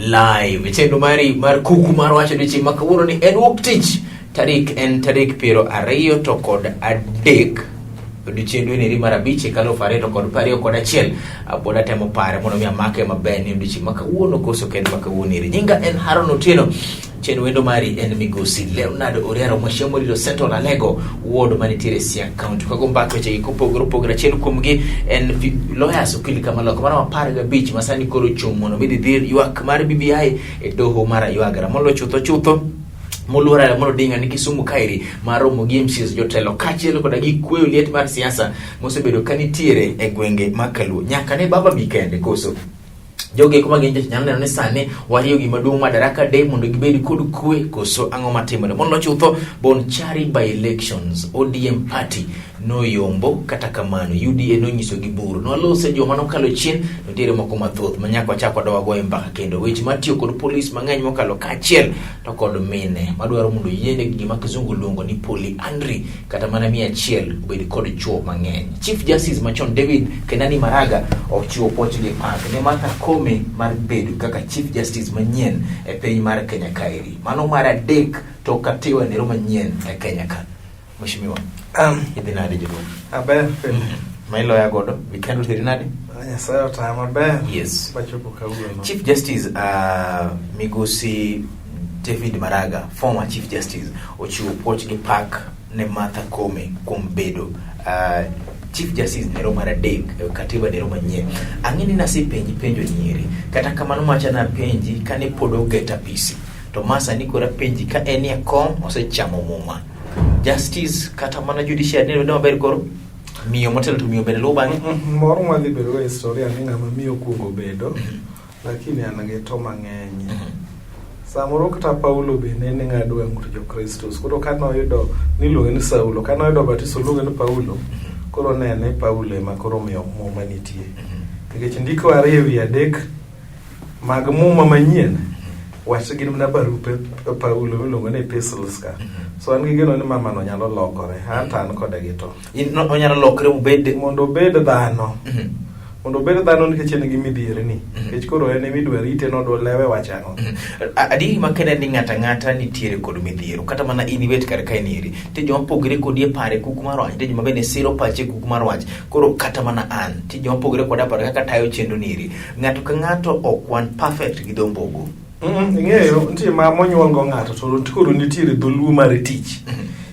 Live. Chenro mari mar kuku mar wacho odiochieng' ma kawuono ni en wuok tich. Tarik en tarik 23 odiochieng' dwe neri mar 5 higa 2021. Pod atemo pare mondo mi amake maber ni odiochieng' ma kawuono koso ok en ma kawuono eri. Nyinga en Haron Otieno. Chen wendo mari en migosi Leonard Oriaro Mwashiamo Riro Central Alego ward manitiere Siaya County. Kago mbaka weche gi kopogore opogore, achiel kuomgi en lawyers okil Kamaloko mano 15 ma sani koro chung' mondo mi dhi ywak mar BBI e doho mar Aywagra. Molo chutho chutho moluor Raila Amolo Odinga ni Kisumu kaeri mar romo gi MCAs jotelo kaachiel koda gi kweyo liet mar siasa mosebedo ka nitiere e gwenge mag Kaluo. Nyaka ne baba bi kende koso? Jogi eko ma gin jotich nyalo neno ni sani wariyo gima duong' Madaraka Day mondo gibed kod kwe koso ang'o matimore. Moloyo chutho Bonchari by elections ODM party noyombo kata kamano UDA nonyiso gi buru. Nwalose joma nokalo chien nitiere moko mathoth ma nyaka wachak wadog wagoye mbaka kendo weche matiyo kod polis mang'eny mokalo kaachiel to kod mine madwaro mondo oyienegi gima kizungu luongo ni polyandry kata mana 100 obed kod chwo mang'eny. Chief Justice machon David Kenani Maraga ochiwo puoch gi pak ne Martha Koome mar bedo kaka Chief Justice manyien e piny mar Kenya kaeri. Mano mar adek tok katiwa nero manyien e Kenya ka. Mheshimiwa, idhi nade jaduong'? Aber. Ma iloya godo, weekend oteri nade? Nyasaye otaya maber. Yes. Bachopo kawuono. Chief Justice Migosi David Maraga, former Chief Justice, ochiwo puoch gi pak ne Martha Koome kuom bedo Chief Justice nero mar adek e katiba nero manyien. Ang'e ni nasepenji penjo nyiri, kata kamano macha napenji kane pod oget apisi, to ma sani koro apenji ka en e kom osechamo muma. Justice kata mana judiciary ne maber koro miyo motelo to miyo bende luwo bang'e. Moro mwadhi bedo go e historia ni ng'ama miyo kuongo bedo, lakini an gi to mang'eny. Samoro kata Paulo be ne ne ng'ado e ng'ut Jokristus. Koro ka noyudo niluonge ni Saulo, ka noyudo batiso luonge ni Paulo, koro ne ne Paulo ema koro miyo muma nitie. Nikech ndiko 2 3 mag muma manyien wach gin mana barupe Paulo miluongo ni epistles ka. So an gi geno ni mamano nyalo lokore, an to an kode gi to. Onyalo lokre obed mondo obed dhano. Mondo obed dhano nikech en gi midhierni. Nikech koro en ema idwa rite nodwa lewe wach ang'o. Adieri makende ni ng'ato ang'ata nitiere kod midhiero kata mana in ibet kar kae nieri nitie joma pogre kodi e paro e kuku mar wach nitie joma bende siro pache e kuku mar wach koro kata mana an nitie joma pogre koda e paro kaka tayo chenro nieri ng'ato ka ng'ato ok wan perfect gi dho mbogo. Ing'eyo nitie ma monyuol go ng'ato to koro nitiere dholuo mar tich.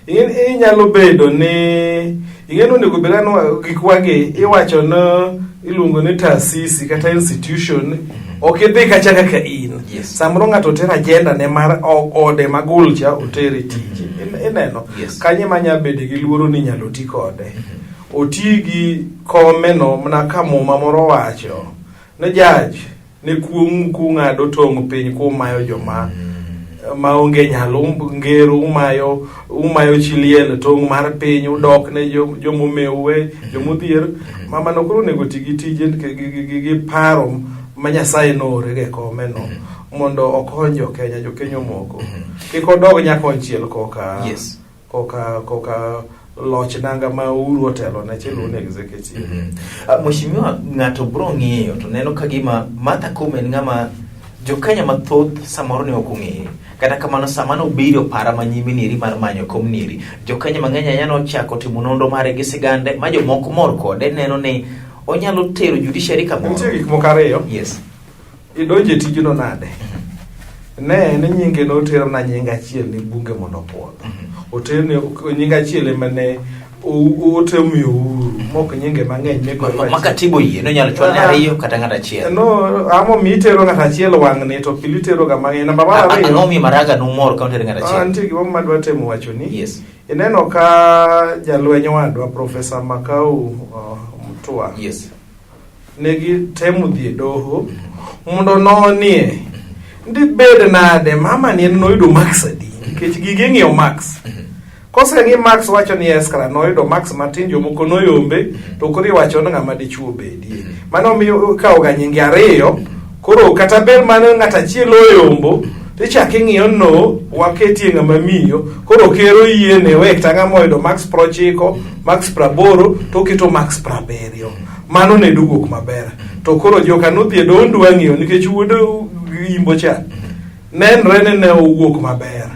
Inyalo bedo ni ing'e ni onego bed ni gikwagi iwacho ni iluongo ni taasisi kata institution ok idhi kacha kaka in. Yes. Samoro ng'ato otero agenda ne mar ode magul cha otere tije. Ineno Yes. kanye ma nya bede gi luoro ni inyalo ti kode. Oti gi komeno mana ka muma moro wacho ne judge ne kuong'u kung'ado tong' piny kumayo joma maonge nyalo ngero umayo chi liel tong' mar piny udok ne jomomew jomodhier mamano koro onego ti gi tije gi paro ma Nyasaye noore e kome no mondo okony jo Kenya jo Kenya omoko kik odog nyakonchiel koka Yes. koka loch nanga ma Uhuru otelo ne chiluwo ni executive. Mheshimiwa, ng'ato bro ng'iyo to neno ka gima Martha Koome en ng'ama jo-Kenya mathoth samoro ne ok ong'eyo. Kata kamano sama nobiro para ma nyime nieri mar manyo kom nieri, jo-Kenya mang'eny ahinya nochako timo nonro mare gi sigande ma jomoko mor kode neno ni onyalo tero judiciary kamoro. Nitie gik moko ariyo. Yes. Idonjo e tijno nade? Ne en nyinge noter na nying achiel ne bunge mondo opuodh. Oterne nying achiel ema ne ote omiyo Uhuru mok nyinge mang'eny ne Ma katiba oyie nonyalo chwal ne ariyo kata ng'at achiel. No, amo mi itero ng'at achiel wang'ni to pile itero ga mang'eny. Namba mar ariyo. Ang'o miyo Maraga nomor ka otere ng'at achiel? Nitie gima madwa temo wacho ni. Yes. Ineno ka jalweny wadwa Professor Makau Mutua. Yes. Ne gitemo dhi e doho mondo nonie ndibed nade mama ni en noyudo marks adi nikech gigi ing'iyo marks koseng'i marks wacho ni yes kara noyudo marks matin jomoko noyombe to koro iwacho ni ng'ama dichuo bedie mano miyo ikawo ga nyinge ariyo koro kata ber mano ng'at achiel oyombo tichak ing'iyo no waketie ng'ama miyo koro ker oyiene wek ta ng'ama oyudo marks 90 marks 80 to oketo marks 70 mano ne dowuok maber to koro joka nodhi e doho ndwa ng'iyo nikech wuod Imbo cha nenre ni ne owuok maber.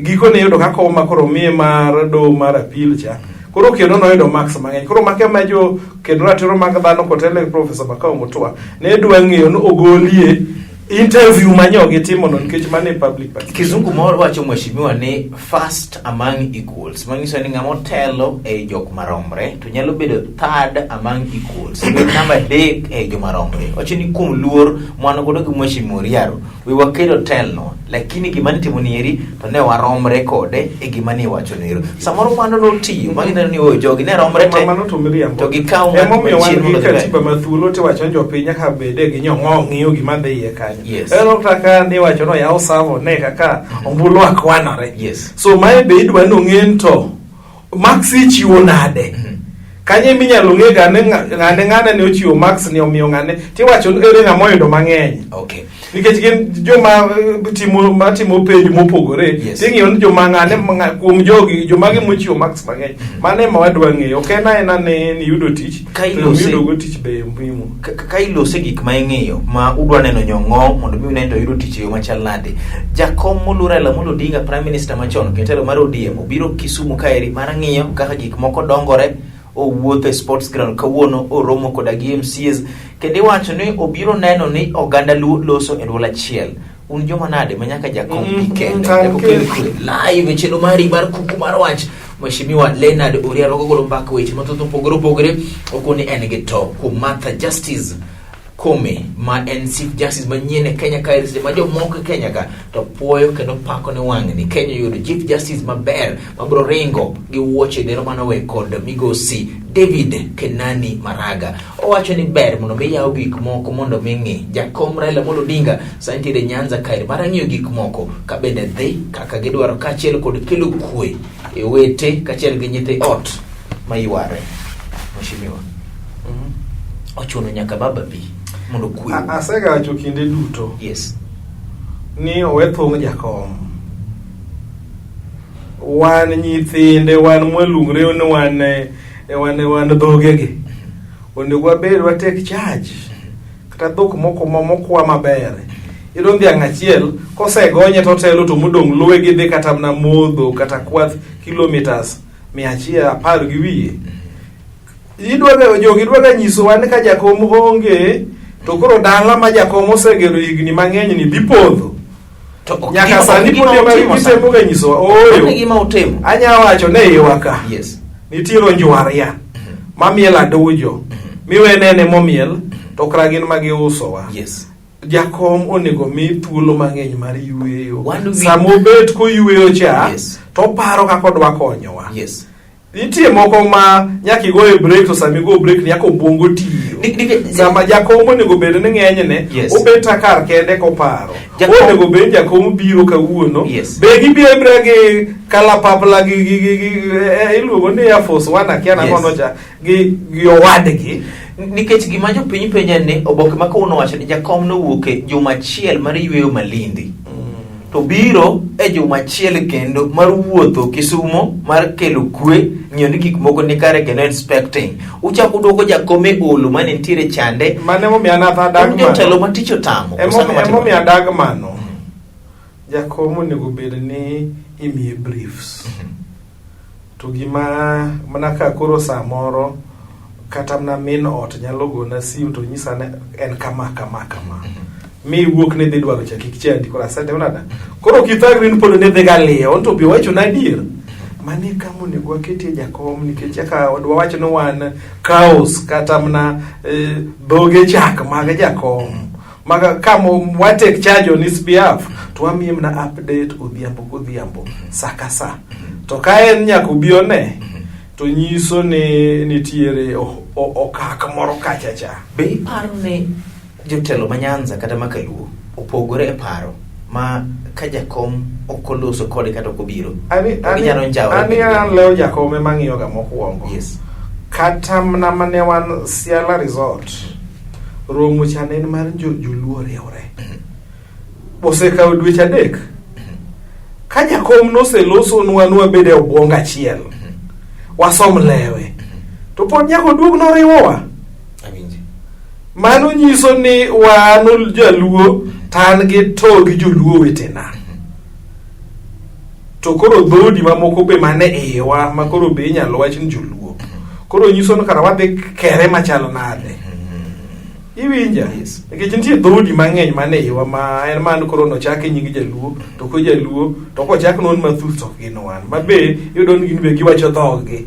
Gikone iyudo ka kom ma koro omiye mar doho mar appeal cha koro kendo noyudo marks mang'eny. Koro make ma jo kendo ratiro mag dhano kotelo gi Professor Makau Mutua ne dwa ng'eyo ni ogolie interview manyo gitimo no nikech mano e public participation. Kizungu moro wacho mheshimiwa ni first among equals, manyiso ni ng'ama otelo ei jok maromre to nyalo bedo third among equals, bed namba adek ei joma romre. Wacho ni kuom luor mwan godo gi mheshimiwa Oriaro, we wakedo telno, lakini gima nitimo nieri to ne waromre kode e gima ni iwacho niero. Samoro mano notiyo, ma gineno ni oh, jogi ne romre te. Mano to miriambo. To gikawo ng'at Emomiyo wan machien gi mondo gibed. katiba ma thuolo tiwacho ni jopiny nyaka bede gi nyong'o ng'iyo gima dhi iye kanyo. Yes. En ok kaka niwacho ni oyaw savo ne kaka ombulu akwanore. Yes. So mae be idwa ni ong'e ni to Max ichiwo nade? Kanyo ema inyalo ng'e ga ni ng'ane ng'ane ne ochiwo Max ni omiyo ng'ane tiwacho ni ere ng'ama oyudo mang'eny. Okay. Nikech gin joma timo matimo penj mopogore Yes. ting'iyo ni joma ng'ane kuom jogi jomage mochiwo marks mang'eny mano ema wadwa ng'eyo ok en aena ni niyudo tich Ka to ilose- miyudogo tich be muhimu Ka ilose gik ma ing'iyo ma udwa neno nyong'o mondo mi une to yudo tich e yo machal nade. Jakom moluor Raila Amolo Odinga Prime Minister machon kendo telo mar ODM obiro Kisumu kaeri mar ng'iyo kaka gik moko dongore owuotho e sports ground kawuono oromo koda gi MCAs kendo iwacho ni obiro neno ni oganda Luo loso e duol achiel. Un joma nade ma nyaka jakom bi kende mm, eka okel kwe live e chenro mari mar kuku mar wach Mheshimiwa Leonard Oriaro gogolo mbaka weche mathoth mopogore opogore okoni en gi to kuom Martha Justice Koome ma en Chief Justice manyien e Kenya kae seche ma jomoko e Kenya ka to puoyo kendo pako ni wang'ni Kenya oyudo Chief Justice maber mabiro ringo gi wuoche dero manowe kod migosi David Kenani Maraga. Owacho ni ber mondo mi yaw gik moko mondo mi ng'i. Jakom Raila Amolo Odinga sani nitiere Nyanza kae mar ng'iyo gik moko ka bende dhi kaka gidwaro kaachiel kod kelo kwe e wete kaachiel gi nyithi ot mayware. Mheshimiwa, ochuno nyaka baba bi mondo kwe. Asegawacho kinde duto Yes. ni owe thung' jakom wan nyithinde wan mwalungre ni wan wan wan dhogegi onego wabed wa take charge kata dhok moko ma mokwa maber iyudo dhiang' achiel kosegonye to otelo to modong' luwe gidhi kata mana modho kata kwath kilometers 110 gi wiye idwaga jogi dwaga nyisowa ni ka jakom onge to koro dala ma jakom osegero higni mang'eny ni dhi podho To ok nyaka gima- sani ok gima pod ema utimo sani. gitemoga nyisowa Ok ooyo gima utimo. anya wacho ne iwa ka Yes. nitiere njwaria mamiel adujo miwenene momiel to kra gin ma giusowa Yes. jakom onego mi thuolo mang'eny mar yueyo One week. sama obet koyueyo cha Yes. to oparo kaka odwa konyowa Yes. nitie moko ma nyaka igoye break to sama igo break nyaka obwongo tiyo sama jakom onego bed ni ng'enyne Yes. obet kar kende koparo Jakom- onego bed ni jakom biro kawuono Yes. be gibiro abira gi kalapapla gi, gi, gi, gi iluongo ni Air Force One akia nang'o Yes. no cha gi, gi owadgi Nikech gima jopiny penjo en ni oboke ma kawuono wacho ni jakom nowuok e juma achiel mar yueyo Malindi. To biro e juma achiel kendo mar wuotho Kisumo mar kelo kwe, ng'iyo ni gik moko ni kare kendo inspecting. Uchako uduoko jakom e olo mane nitiere chande. Mano emomiyo an adag Un jotelo ma tich otamo. koso ang'o matimore? Emomiyo adag mano. Jakom onego bed ni imiye briefs. To gima mana ka koro samoro kata mana min ot nyalo gona sim to nyisa ni en kama kama kama. Mi wuok ni dhi dwaro cha kik chandi koro asetimo nada. Koro kithagri ni pod ne dhi ga liyo to bi wacho na adier. Mano e kama onego waketie jakom nikech kaka wawach ni wan cows kata mana dhoge chak mag jakom. Maga kama wa take charge on his behalf to wamiye mana update odhiambo kodhiambo sa ka sa. To ka en nyaka obi one to nyiso ni nitiere okak moro kacha cha. Be iparo ni jotelo ma Nyanza kata ma Kaluo opogore e paro ma ka jakom ok oloso kode kata ok obiro? To ginyalo njawore Ani bende. an lewo jakom ema ang'iyo ga mokwongo. Yes. Kata mana mane wan Siala Resort romo cha ne en mar joluo riwre. Osekawo dweche adek. Ka jakom noselosonwa nwabed e obwongo achiel. Wasom lewe. To pod nyaka oduog noriwowa. Awinji. Mano nyiso ni wan jaluo To an gi to gi joluo wetena. To koro dhoudi mamoko be mane iwa ma koro be inyalo wach ni joluo. Koro nyiso ni kara wadhi kere machalo nade. Iwinja? Yes. Nikech nitie dhoudi mang'eny mane iwa ma en man koro nochake nying jaluo to ko jaluo to kochak non mathuth to ok gin wan. Ma be iyudo ni gin be giwacho dhoggi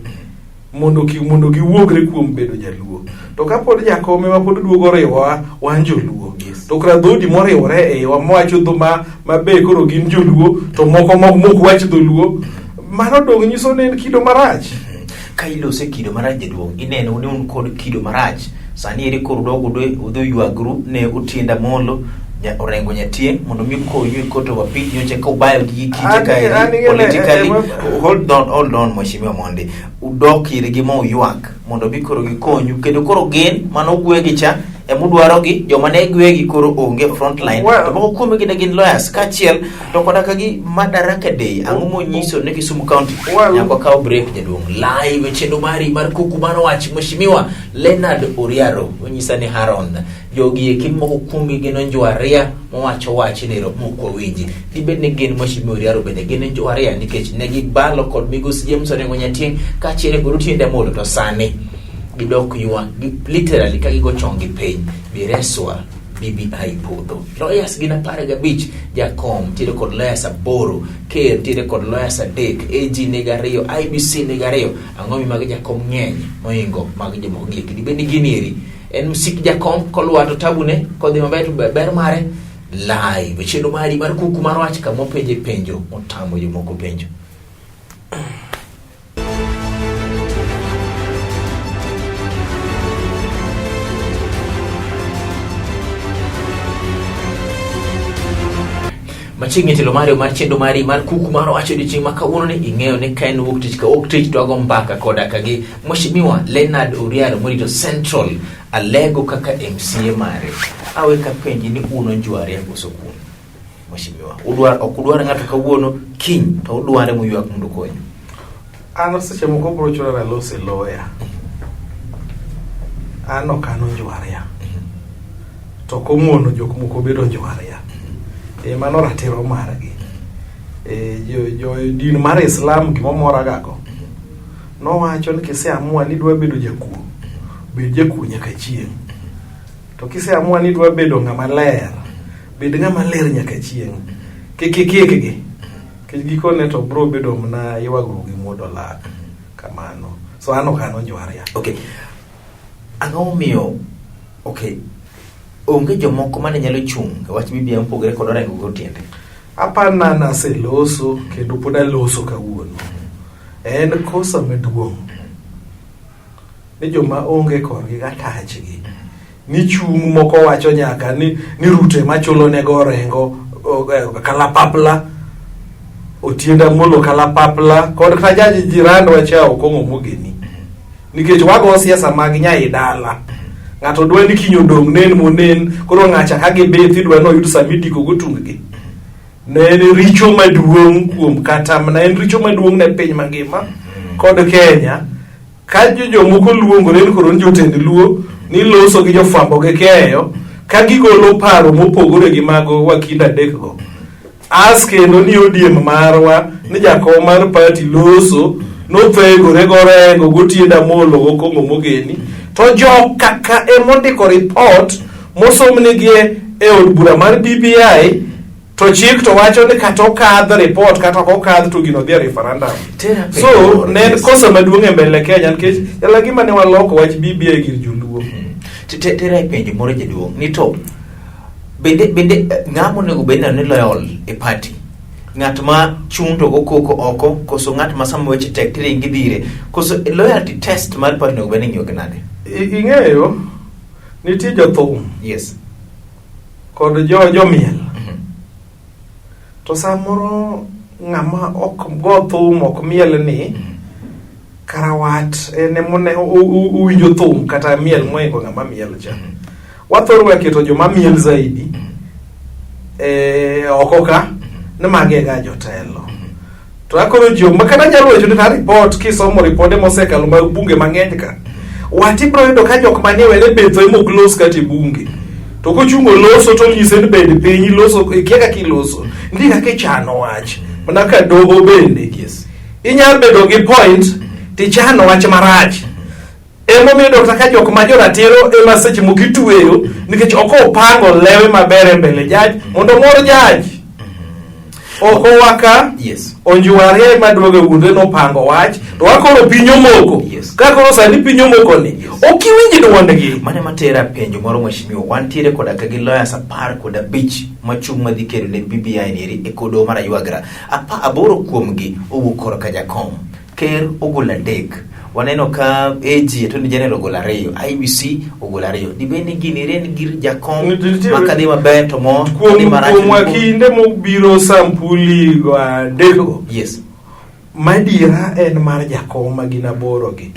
mondo giwuogre kuom bedo jaluo. To kapod jakom ema pod duogo riwowa wan joluo. Yes. To kara dhoudi moriwore e iwa mawacho dho ma be koro gin joluo to moko mok wach dholuo mano dong nyiso ni en kido marach. Ka ilose kido marach jaduong', ineno ni un kod kido marach. Sani eri koro udogo udho ywagru ne Otiende Amolo, Orengo Nyatieng' mondo mi okonyu e court of appeal nyocha ka ubayo gi kite ka eri politically. Hold on Mheshimiwa Mondi. Udok irgi ma uywak mondo mi koro gikonyu kendo koro gin mano gwegi cha emudwarogi joma ne gwegi koro onge front line Well- to moko kuomgi ne gin lawyers kaachiel to koda ka gi Madaraka Day ang'o monyiso ne Kisumu County Well- nyaka wakaw break jaduong' live e chenro mari mar kuku mar wach Mheshimiwa Leonard Oriaro onyisa ni Haron jogi eki moko kuomgi gin onjwaria mowacho wach nero mok wawinji dibed ni gin Mheshimiwa Oriaro bende gin onjwaria nikech ne gibalo kod migosi James Orengo Nyatieng' kaachiel kod Otiende Amolo to sani gidok ywak gi literally ka gigo chonggi piny bireswa BBI podho. Lawyers gin 15, jakom nitiere kod lawyers 8, ker nitiere kod lawyers 3, AG nigi 2, IBC nigi 2. Ang'o mi mag jakom ng'eny mohingo mag jomoko gi eki? Dibed ni gini eri en msik jakom kolwar to tabune kodhi maber to ber mare live chenro mari mar kuku mar wach kama openje penjo motamo jomoko penjo. Machiegni telo mari mar chenro mari mar kuku mar wach odiochieng' ma kawuono ni ing'eyo ni ka en wuok tich ka wuok tich to wago mbaka koda ka gi Mheshimiwa Leonard Oriaro morito Central Alego kaka MCA mare. Awe ka penji ni un onjware koso kun? Mheshimiwa, udwar ok udwar ng'ato kawuono kiny to udware muywak mondo okonyu. An seche moko bro chuno ni alos e lawyer. An ok an onjwaria. To ok omono jok moko bedo onjwaria. E mano ratiro margi. E, jo din mar Islam gima gago. Nowacho ni kiseamua ni idwa bedo jakuo, bed jakuo nyaka chieng'. To kiseamua ni idwa bedo ng'ama ler, bed ng'ama ler nyaka chieng'. Kik ikikgi. Nikech gikone to bro bedo mana ywagruok gi muodo lak. Kamano. So an ok an onjwaria. Okay. Ang'o momiyo okay onge jomoko mane nyalo chung' e wach BBI mopogore kod Orengo gi Otiende? Apana naseloso kendo pod aloso kawuono. En kosa maduong' ni joma onge korgi gatachgi ni chung' moko wacho nyaka ni Ruto ema chulo ne go Orengo kalapapla Otiende Amolo kalapapla kod kata jaji jirandwa cha Okong'o Mogeni nikech wago siasa mag nyai dala ng'ato dwa ni kiny odong' nen monen koro ng'acha ka gibith idwa ni oyud sama idiko go tunggi ne en richo maduong' kuom kata mana en richo maduong' ne piny mangima kod Kenya ka jomoko luongore ni koro ni jotend luo ni loso gi jofwambo gi keyo ka gigolo paro mopogore gi mag wakinda adekgo as kendo ni ODM marwa ni jakom mar party loso nothegore gorengo gotiende Amolo gokong'o Mogeni to jokaka emondiko report mosomnigi e od bura mar BBI to chik to wacho ni kata okadh report kata ok okadh to gino dhi e referendum Tera penjo so moro, ne en yes. kosa maduong' e mbele Kenya nikech jala gima ne waloko wach BBI gir joluo Tera e penjo moro jaduong' ni to bende ng'ama onego bed ni loyal e party ng'at ma chung' to go koko oko koso ng'at ma sama weche tek tiringi dhire koso loyalty test mar party onego bed ni ing'iyo gi nade? Ing'eyo nitie jothum Yes. kod jo jomiel to samoro ng'ama ok go thum ok miel ni kara wat en emone owinjo thum kata miel mohingo ng'ama miel cha wathoro ga keto joma miel zaidi oko ka ni magi e ga jotelo to akoro jo ma kata anyalo wacho ni ta report kisomo ripode mosekalo mag bunge mang'eny ka wat ibro yudo ka jok manie wene betho ema ok los kata e bunge To kochungo loso to nyise ni bed piny iloso ikia kaka iloso. Nitie kaka ichano wach. Mana ka doho bende. Yes. Inyalo bedo gi point tichano wach marach. Emomiyo yudo kata ka jok ma joratiro ema seche moko itweyo nikech ok opango lewe maber e mbele jaj mondo omor jaj. Oko waka Yes. Onjuware ema duogo e wuonre nopango wach to ka koro piny omoko Yes. ka koro sani piny omoko ni Yes. ok iwinj dwondgi. Mano ema tera penjo moro mheshimiwa, wantiere koda ka gi lawyers 15 machung' madhi kedo ne BBI nieri e kodo mar Aywagra. 18 kuomgi owuok korka Jakom. Ker ogolo 3. Waneno ka AG Attorney General ogolo 2, IEBC ogolo 2. Dibed ni gini en gir Jakom Nitie- ma kadhi maber to mor, Kuom kadhi marach kuom to mor. wakinde mobiro sampuli go adekgo Yes. madiera en mar Jakom ma gin 8 gi.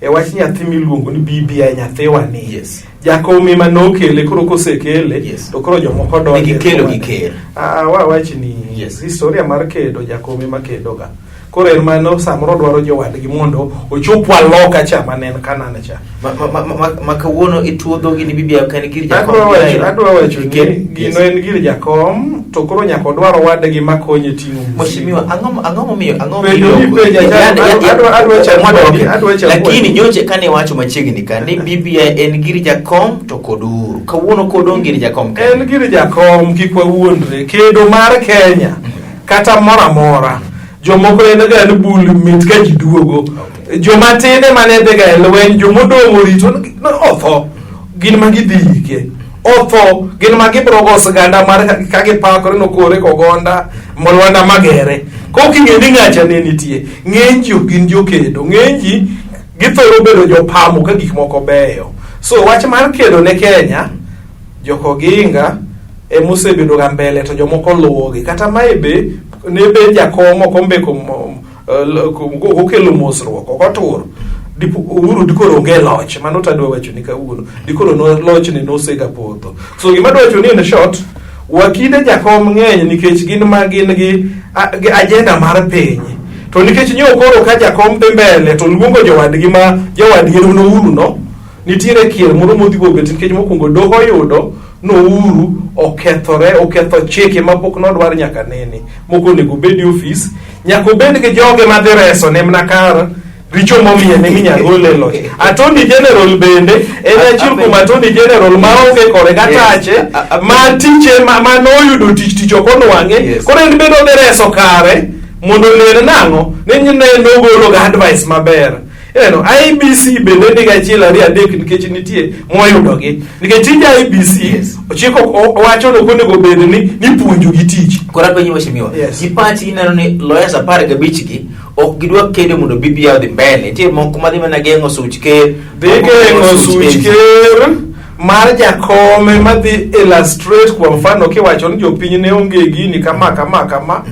E wach nyathi miluongo ni BBI nyathiwa ni. Yes. Jakom ema nokele koro kosekele Yes. to koro jomoko donje. Ne gikelo gi ker. Ah, wawach ni Yes. historia mar kedo Jakom ema kedoga. Koro en mano samoro dwaro jowadgi mondo ochopwa loka cha mane en Canaan cha. Ma kawuono ituo dhogi ni BBI ok en gir Jakom. Adwa wacho ni Ker- gino en gir Jakom to koro nyaka odwar owadgi makonye ting'o mzigo. Mheshimiwa, ang'o momiyo ang'o Penjo ni penjo, adwa chakwa, adwa chakwa. Lakini nyoche kane wacho machiegni ka ni BBI en gir Jakom to kod Uhuru. Kawuono kod onge gir Jakom kende. En gir Jakom kik wawuondre. Kedo mar Kenya kata moro amora jomoko en ga ni bul mit ka ji duogo. Okay. Joma tin ema ne dhiga e lweny, jomodong' orito no, otho gin ma gidhi ike. Otho gin ma gibiro go siganda mar ka gipakore nokore kogonda Lwanda Magere. Kok ing'e ni ng'acha ne nitie. Ng'eny ji ok gin jokedo. Ng'eny ji githoro bedo jopamo ka gik moko beyo. So wach mar kedo ne Kenya, Jokoginga emosebedo ga mbele to jomoko luwogi. Kata mae be ne be Jakom ok ombeko okelo mosruok, ok otur. Uhuru dikoro onge loch, mano to adwa wacho ni kawuono. Dikoro no, lochne nosega podho. So gima adwa wacho ni in short, wakinde Jakom ng'eny nikech gin ma gin gi agenda mar piny. To nikech nyo koro ka Jakom dhi mbele to luongo jowadgi ma jowadgi en Uhuru no, nitiere kier moro modhi go bet nikech mokwongo doho oyudo no Uhuru okethore, oketho chike mapok nodwar nyaka nene. Moko onego obed e ofis, nyaka obed gi joge madhi reso ne mana kar richo momiye ne minyal gol e loch. Attorney General bende en achiel kuom Attorney General maonge kore gatache ma tiche ma noyudo tich tich ok onwang'e. Koro en bende odhi reso kare mondo oler nang'o ni ne nogolo ga advice maber. Ineno, IEBC bende nigi achiel ariyo adek nikech nitie moyudogi. Nikech tij IEBC chik owacho ni ok onego bed ni nipuonjo gi tich. Koro apenji mheshimiwa, Yes. gi pachi ineno ni lawyers 15 gi ok gidwa kedo mondo BBI odhi mbele. Nitie moko madhi mana geng'o such ker. Dhi geng'o such ker mar Jakom ema dhi illustrate kwa mfano kiwacho ni jopiny ne onge gini kama kama kama.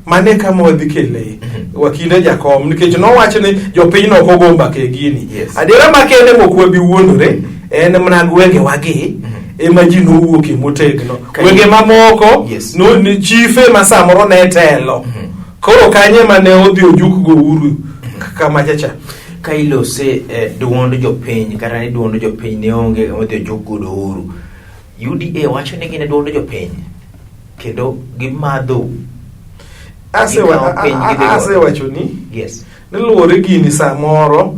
Mane kama wadhi kele wakinde Jakom nikech nowach ni jopiny no ok ogo mbaka e gini. Yes. Adiera makende mok wabi wuondore en mana gwenge wagi ema ji nowuokie motegno. Gwenge mamoko Yes. no, ni chife ma samoro ne telo. Koro kanye ma ne odhi ojuk go Uhuru kama chacha. Ka ilose duond jopiny kata ni duond jopiny ne onge kama odhi ojuk godo Uhuru. UDA wacho ni gin e duond jopiny kendo gimadho Gikawo piny gidhi godo. Asewacho ni Yes. ni luwore gini samoro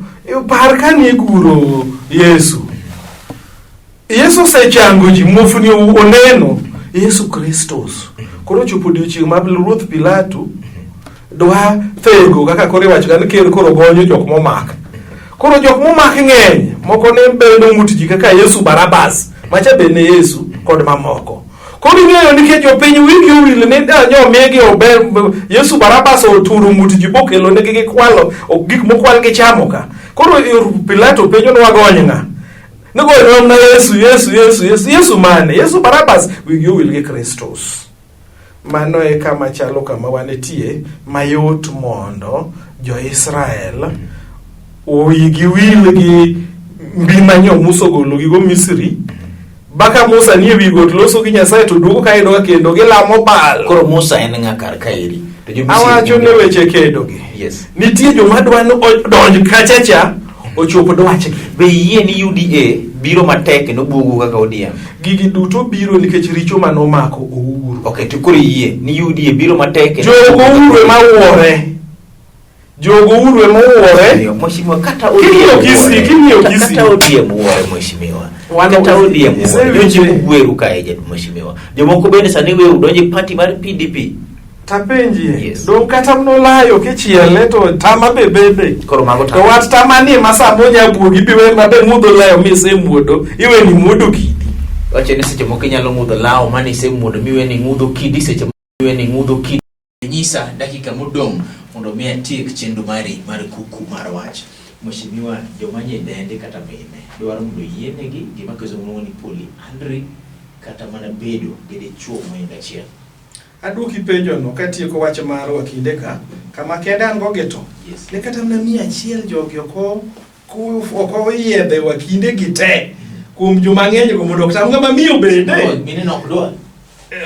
par kane iguro Yesu. Yesu osechango ji, muofni oneno. Yesu Kristus. Koro ochopo odiochieng' ma Ruoth Pilato dwa thego kaka koro iwacho ga ni ker koro gonyo jok momak. Koro jok momak ng'eny, moko ne bendo ng'ut ji kaka Yesu Barabas, macha be ne Yesu kod mamoko. Koro ing'eyo nikech jopiny wigi owil ni nyo migi ober Yesu Barabas oturo ng'ut ji bokelo negi gikwalo gik mokwal gichamo ka. Koro Pilato penjo ni wagony ng'a? Nigonywa mana Yesu, Yesu, Yesu, Yesu, Yesu mane? Yesu Barabas wigi owil gi Kristus. Mano e kama chalo kama wanetie mayot mondo jo-Israel wigi wil gi mbi ma nyo Musa ogologigo Misri. Baka Musa nie wi got loso gi Nyasaye to duogo ka yudo ka kendo gilamo Baal. Koro Musa en ng'a kar kaeri? To jo Misri Awacho gin ni jo- weche kedo gi. Yes. Nitie joma dwa ni odonj kacha cha ochop dwachgi. Be iyie ni UDA biro matek kendo buogo kaka ODM? Gigi duto biro nikech richo mane omako Uhuru. Okay, to koro iyie ni UDA biro matek kendo Jogo Uhuru ema wuore. Jogo Uhuru ema wuore. Mheshimiwa, kata King'iyo ODM Kisii, wuore. king'iyo Kisii. Kata ODM wuore mheshimiwa. Wan- Kata ODM wuore. Isewinjo- Nyocha ugweru kae jat mheshimiwa. Jomoko bende sani weyo udonjo e party mar PDP. Tapenjie. Yes. Dong kata nolayo kichiele to tama be bede. Koro mago To tama. wat tama ni ma sama onya buogi bi we mabe ng'udho layo mi isemuodo, iwe ni muodo kidi. Wacho ni seche moko inyalo ng'udho law mane isemuodo miwe ni ng'udho kidi seche miwe ni ng'udho kidi. Nyisa dakika modong' mondo mi atiek chenro mari mar kuku mar wach. Mheshimiwa, joma nyidende kata mine dwaro mondo oyienegi gima kizungu luongo ni polyandry kata mana bedo gi dichuo mohingo achiel. Aduoki penjono katieko wach mar wakinde ka, kama kende an go gi to. Yes. Ne kata mana 100 jogi ok oyiedhe wakinde gi te kuom joma ng'eny go mondo kata ng'ama miyo bede. Oh, mine no ok dwar.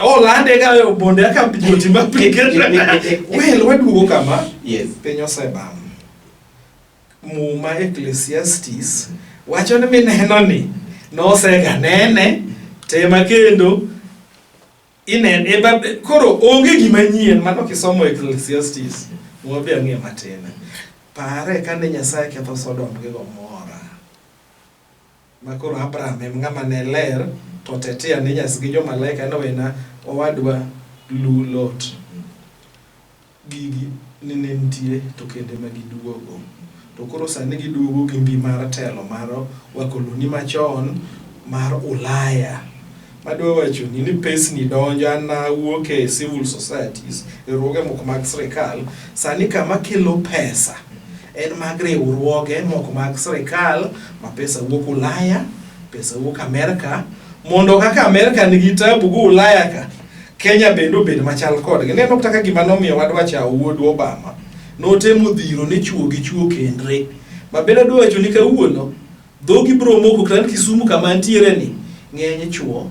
Olande ga bonde kaka jotim application. Well, waduogo kama. Yes. Piny osebam. Muma Ecclesiastes wacho ni mineno ni nosega nene tema kendo inen eba koro onge gima nyien mano kisomo Ecclesiastes muma be ang'eyo matin. Pare kane Nyasaye ketho Sodom gi Gomora ma koro Abraham em ng'ama ne ler to tetea ne Nyasaye gi jomalaika ne wena owadwa lu Lot. Gigi ne nitie to kendo ema giduogo. To koro sani giduogo gi mbi mar telo mar wakoloni machon mar Ulaya. Madwa wachoni ni pesni donjo an nawuok e civil societies, riwruoge moko mag sirikal. Sani kama kelo pesa en mag riwruoge moko mag sirikal ma pesa wuok Ulaya, pesa wuok Amerka, mondo kaka Amerka nigi tabu gi Ulaya ka, Kenya bende obed machal kodgi. Neno kata ka gima nomiyo wadwa chawo wuodwa Obama, notemo dhiro ni chuo gi chuo kendre. Ma bende adwa wacho ni kawuono, dhogi biro moko kata ni Kisumu kama antiere ni, ng'eny chuo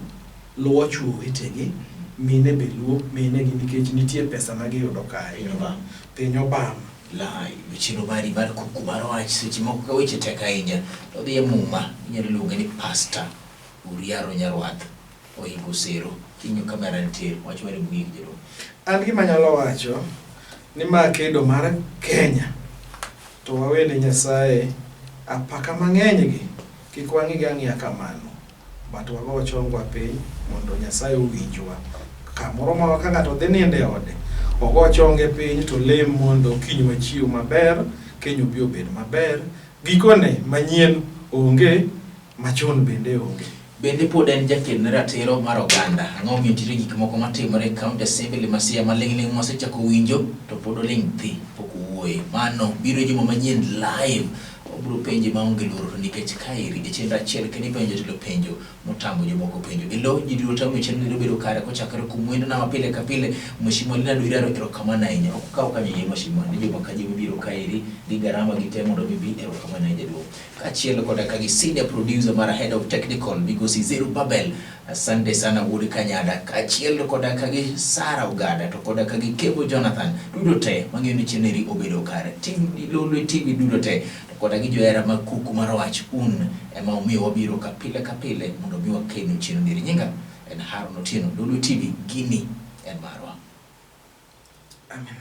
luwo chuo wetegi, mine be luwo minegi nikech nitie pesa ma giyudo kae. Piny obam. Live, chenro mari mar kuku mar wach seche moko ka weche tek ahinya to dhi e muma inyalo luonge ni Pastor Uriaro Nyarwath Ohingo Sero king'iyo kamera nitie wach mari mogik jaduong'. An gima anyalo wacho ni ma kedo mar Kenya to wawene Nyasaye apaka mang'eny gi kik wang'igi ang'iya kamano but wago chongwa piny mondo Nyasaye owinjwa. Kamoro ma ka ng'ato dhi nindo e ode ogo chonge piny to lem mondo kiny wachiew maber, Kenya obi obed maber. Gikone manyien onge, machon bende onge. Bende pod en jaked ne ratiro mar oganda. Ang'o momiyo nitiere gik moko matimore e County Assembly ma Siaya maling'ling' mwasechako winjo to pod oling' thi pok owuoye. Mano biro e juma manyien live. Obiro penje maonge luoro to nikech kaeri e chenro achiel kendo ipenjo jotelo penjo motamo jomoko penjo. E lo ji duto tamo chenro ni bedo kare kochakore kuom wendona ma pile ka pile Mheshimiwa Leonard Oiraro erokamano ahinya. Ok okaw kanyo yie Mheshimiwa ni juma ka juma biro kaeri gi garama gi te mondo mi bi erokamano ahinya jaduong'. Kaachiel koda ka gi senior producer mar head of technical migosi Zeru Babel, asante sana wuod Kanyada, kaachiel koda ka gi Sara Ogada to koda ka gi Kebo Jonathan duto te mang'eyo ni cheneri obedo kare. Tim Lolwe TV duto te to koda gi johera mag kuku mar wach un ema omiyo wabiro ka pile ka pile mondo mi wakenu chenro ni. Nyinga en Haron Otieno, Lolwe TV, gini en marwa. Amen.